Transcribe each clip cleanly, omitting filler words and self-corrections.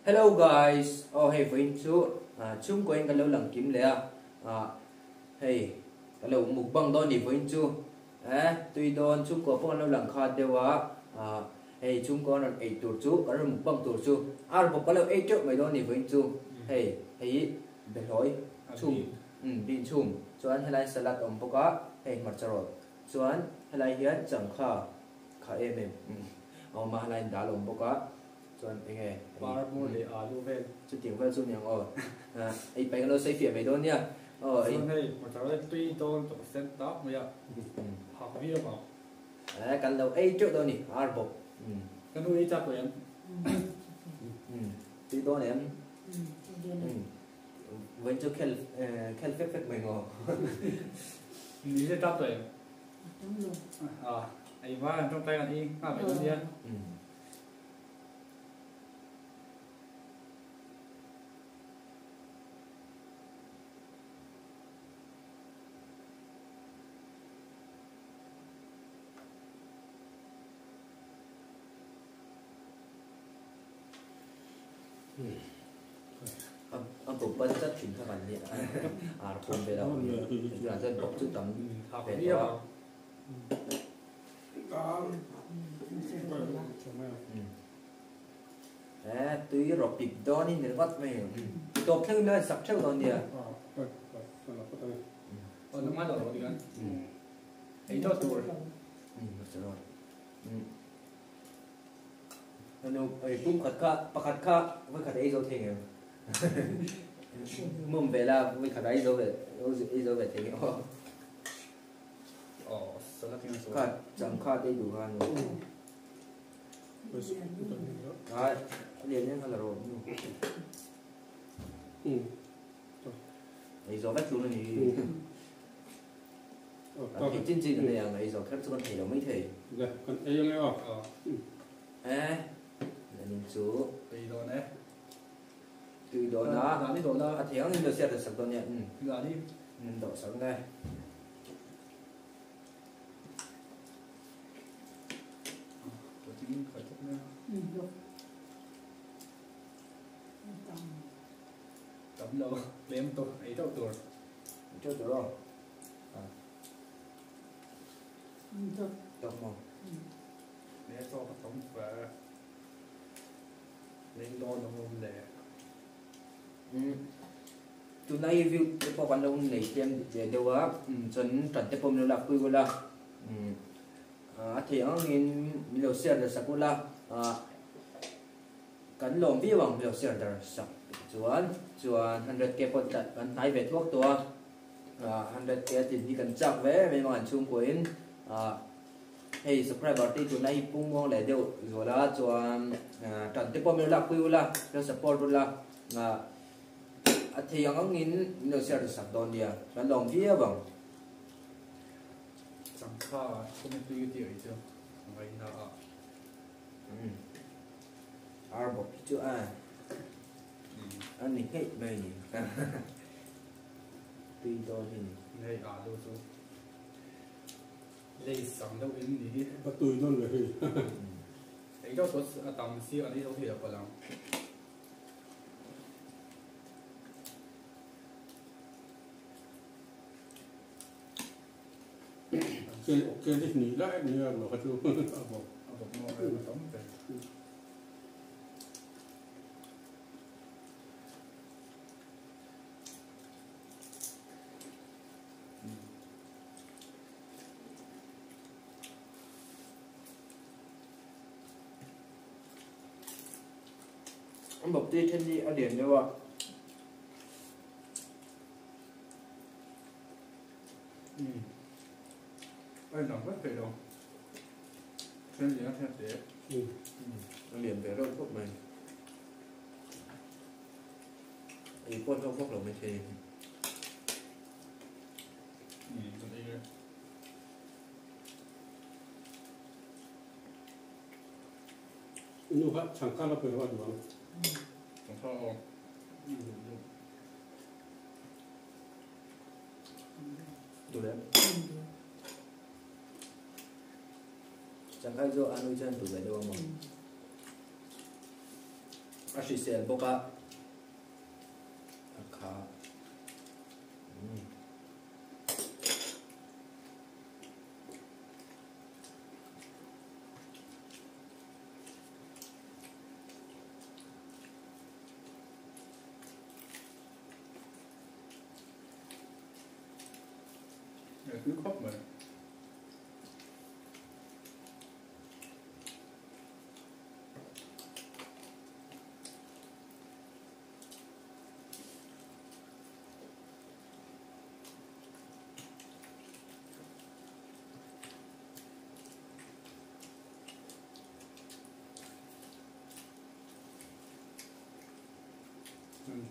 Hello guys, aw hei vawiin chu chhungkaw in kan lo lang kim leh a, ah hei ka lo mukbang dawn ni vawiin chu eh tui dawn chhungkaw pawh an lo lang khat deuh a, ah hei chhungkaw an rawn ei tur chu kan rawn mukbang tur chu ar bawk ka lo ei teuh mai dawn ni vawiin chu hei hei behlawi chhum umm bean chhum chuan helai salad a awm bawk a hei hmarcha rawt chuan helai hian changkha kha em em a awm a helai in dal a awm bawk a. Chuan enge hei Par bur leh alu vel. Chutiang vel chu niang aw. Ei paih kan lo sawi fiah mai dawn nia. Aw ei. Chuan hei hmarcha vel tui dawn tawh sen tak mai a. Hak viau ang. Eh kan lo ei teuh dawn ni ar bawk. Ka nu ei chak lo em? Tui dawn em? Vawiin chu khel khel fek fek mai maw? Ni se tap tawh em? Ah ei hma kan tawngtai kan ei nghal mai dawn nia. A bawk ban chat thin kha kan nia ar pawm vel a awm tunah chuan bawk chu tam ve tawh a. Eh tui rawh pip dawn in ringawt mai tawp thleng in sak theuh dawn nia. Pum khat kha pakhat kha vawi khat ei zo thei ngem mum ve la vawi khat ei zo ve ei zo ve thei ngem aw. Kha changkha te duh kha nu. Ai lian lian kha la rawh nu. Ei zo vek tur a ni. A thei chin chin a nei ang ei zo kher chu kan thei lo mai thei. Kan ei ange aw. Eh zanin chu. Ei dawn e. Tui dawn a. A thei ang in lo siar sak dawn nia. Min dawh sak nge. Tam lo tlem tur ei deuh tur. Ei deuh tur aw. Tawk maw? Leh chaw ka tam fe. Leng dawn ang awm le. Tunlai hi view te pawh kan lo nei tlem ve deuh a, chuan tan te pawh min lo lak pui ula, a theih ang angin min lo share dar sak ula, kan lawm viau ang min lo share dar sak chuan, chuan 100k pawh kan hnai ve thuak tawh a, 100k a tlin hi kan chak ve em em a kan chhungkuain. Hei subscriber te hi tunlai hi pung muang leh deuh zual a chuan tan te pawh min lo lak pui ula lo support ula a thei ang angin min lo share sak dawn nia kan lawm viau ang. Changkha comment tui ka tih ai chu ngaihna a. Ar bawk hi chu a a ni ngheih mai ni tui dawn hi ni. Hei alu chu. Lei sang deuh in ni hi. A tui dawn ve hi. Ei deuh tawh a tam si an ei lo thei lo palh ang. Ke ke hi ni lai ni a lo kha chu a bawk. A bawk maw a tam ve. An bawp tui then hi a lian deuh a. A inang vek thei lo. Then lian a then te. A lian ve reuh khawp mai. Ei pawh hlawk vak lo mai thei. Nu kha changkha la pe rawh a duh ang. Changkha aw. Duh leh. Changkha chu anu chuan duh ve deuh ang maw? A hrisel bawk a, a kha. Tui khawp mai.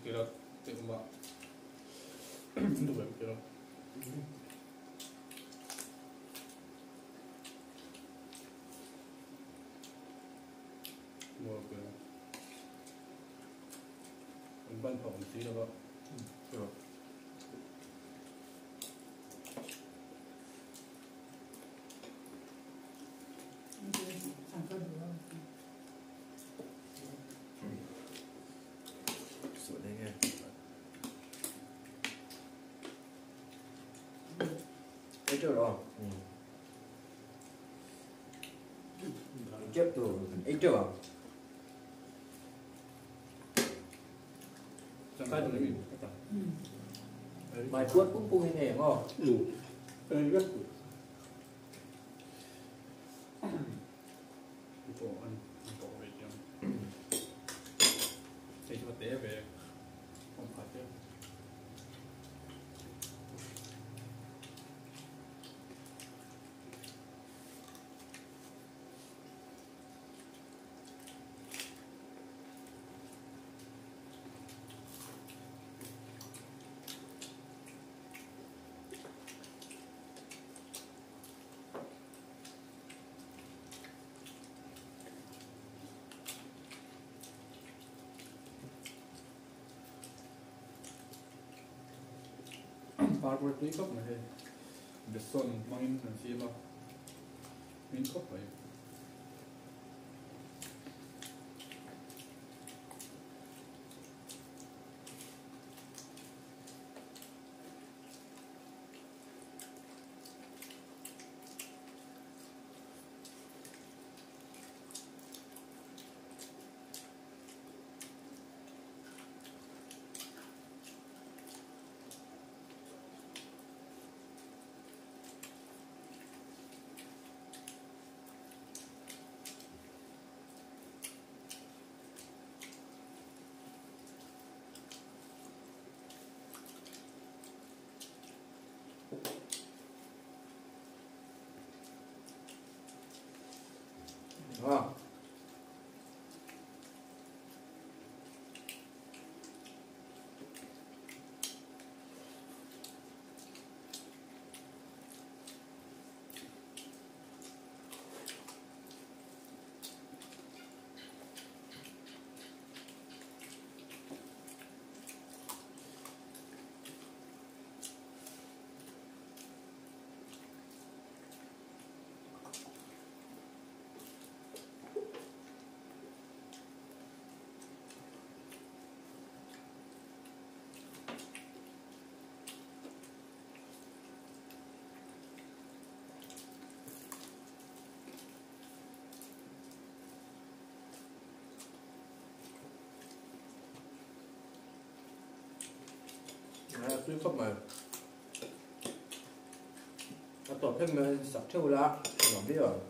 Kira te uma. Ndu kira. An ban phah awm si lo va. Ei teuh tur kan ei teuh ang. Mai puat pum pum hi nei ang aw. Parpawr tui khawp mai hei besawn hmangin an siam a min khawp mai. Wow. Tui khawp mai. A tawp phek mai sak theuh la nuam viau ang.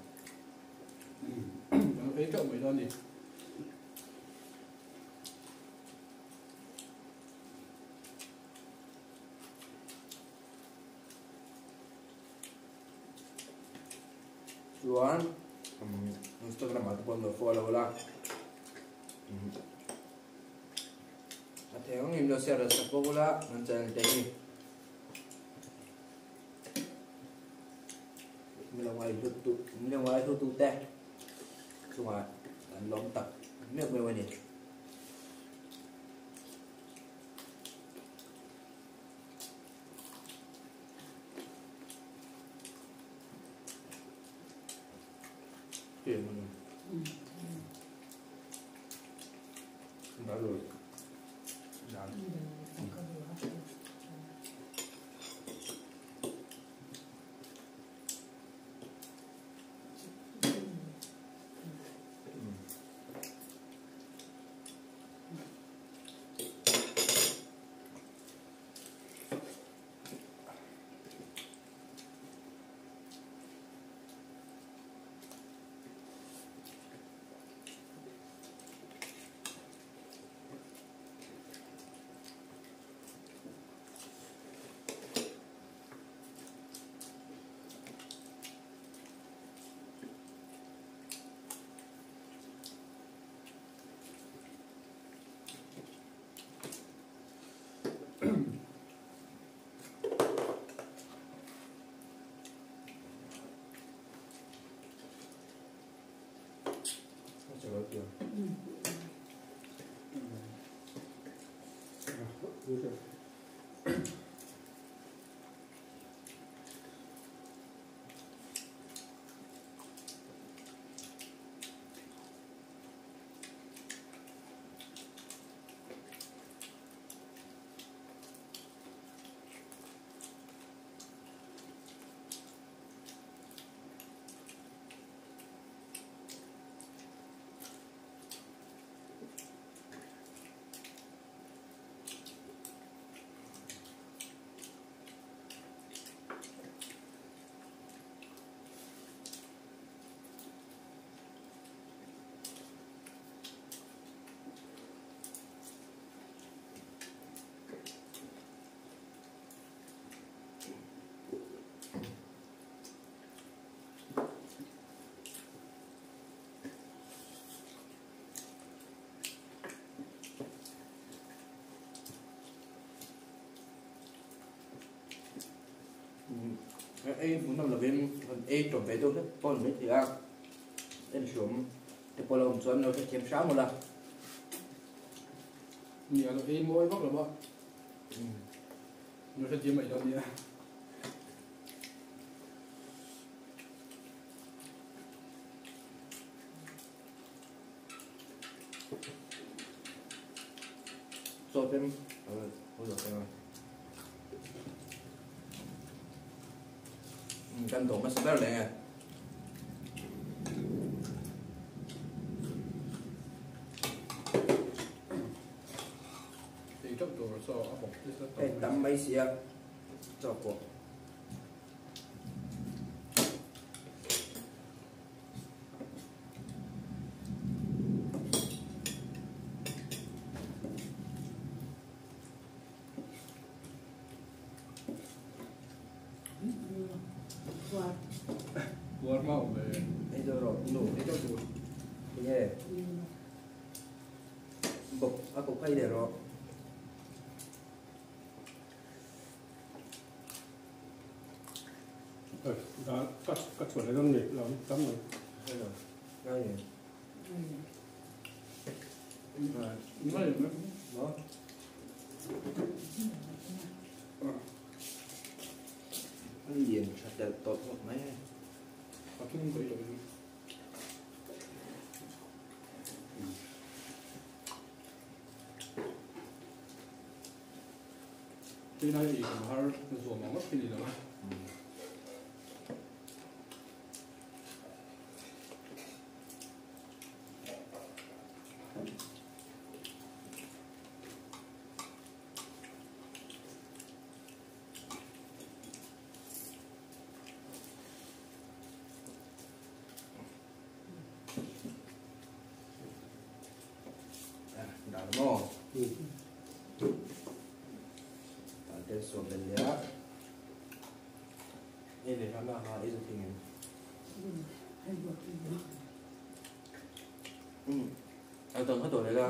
Kan ei teuh mai dawn ni. Chuan Instagram ah te pawh an lo follow la. A thei ang in lo share sak bawk ula kan channel te hi. Mi lo ngai hlut tu mi lo ngai hlut tu te chungah kan lawm tak meuh meuh a ni. Dal. Dal. Ei hmuh nawm lovin rawn ei tawp ve deuh hlek pawh ni maithei a, en hlawm te pawh lo awm chuan lo hrethiam hram ula. Nia lo ei mawi vak lo a, lo hrethiam mai lo nia. Chaw pem a lo pem a. Kan dawm hmasa ber leh nge. Ei teuh tur chaw a bawk te Hei tam mai sia chaw pawh. Puar mau ve. Ei deuh rawh nu ei deuh tur. Tinge bawk a ko phei leh rawh. Dal ka ka chhuah leh dawn ni lo tam mai. Hello. Ngai nge. Ngai nge. No. A lian tha telh tawlh ngawt mai hei. A thum ka i lo ni. Tuna i kan har zuam ang ngawt hi ni lo a. Dal maw? Dal te suam leh leh a. Ei leh hram a ha ei zo thing em? A dang kha tawh leh la.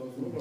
Do ta.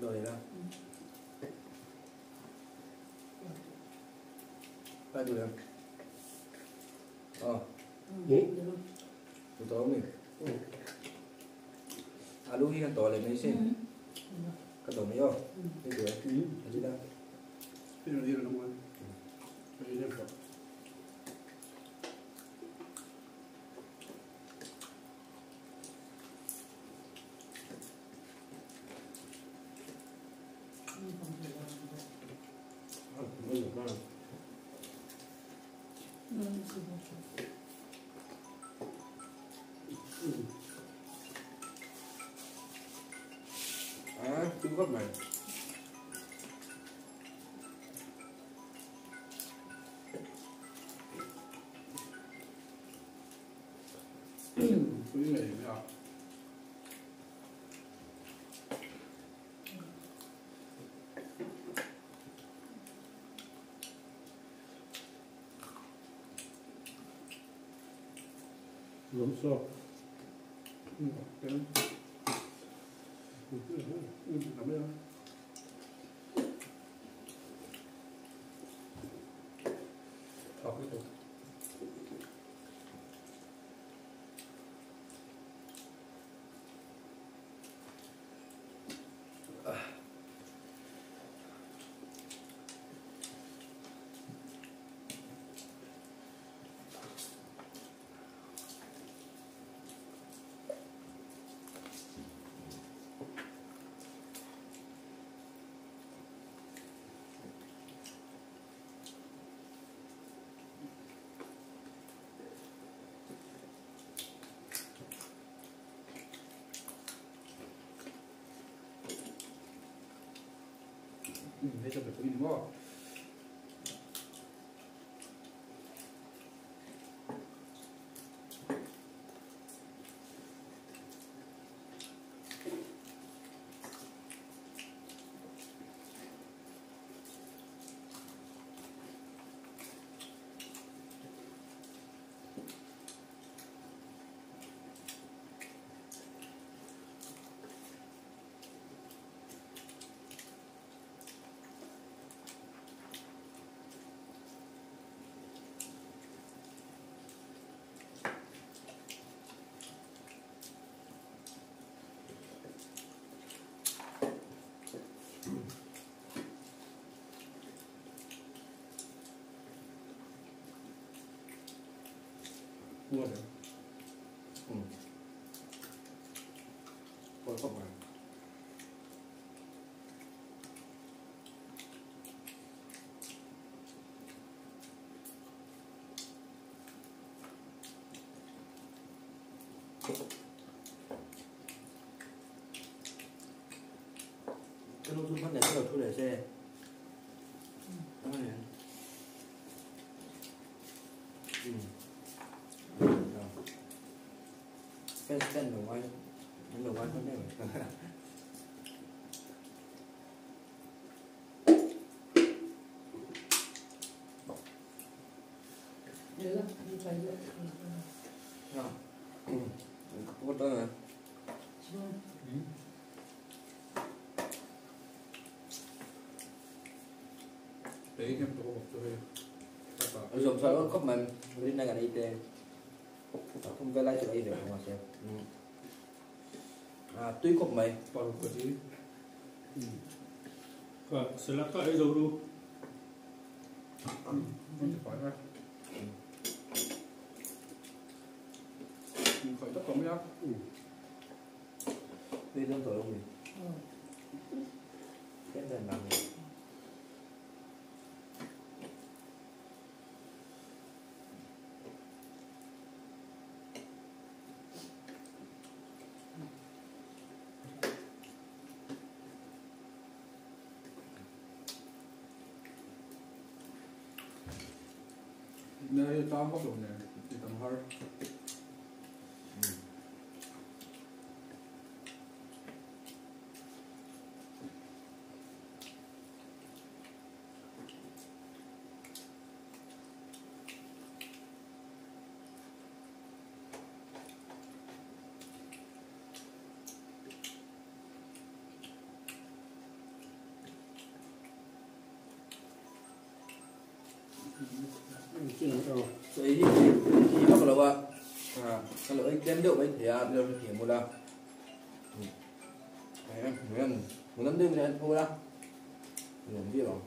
Rồi đó. Ba được. Ờ. Tụi tôi mình. Alu hi kan to le mai sin. Ka to mai yo. Cái được. Cái gì đó. Cái này là ngon. Cái này là À, Trung Quốc này. Cái này là Đúng rồi. Thế cho phải đúng không? Ngon rồi. Có không à? Cái nô thun bắt này cái đầu thu để xe. Cái tên đồ ăn, đồ ăn không đẹp. Có tôi mà. Đấy em tôi dùng sao nó khóc mình, đi nay gần y tế. Không cái lại cho y được không xem. À, tuy cốc mày. Còn có gì? Còn sẽ là cái dầu luôn. Không phải thôi. Mình khỏi tóc không nhá. Đi đâu rồi ông nhỉ? Cái này làm gì? Na hi tlang vak lo nen ti tam har. So ei hi hi vak lo a ka lo ei tlem deuh mai thei a lo hrethiam ula hmuhnawm deuh in an pho la nuam viau ang.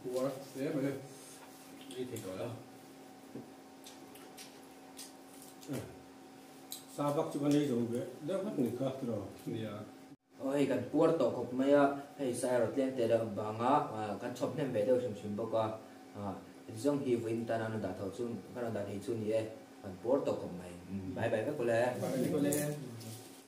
Puar hle mai ei thei tawh lo. Sa bak chu kan ei zo ve deuh vek ni kha tiraw? Nia. Aw hei kan puar tawh khawp mai a, hei sa erawh tlem teh deuh vanga kan chhawp hnem ve deuh hrim hrim bawk a, heti zawng hi vawiin tan a rawn dah tho chu ka rawn dah thei chu ni e, kan puar tawh khawp mai. Bye bye vek ule. Bye vek ule.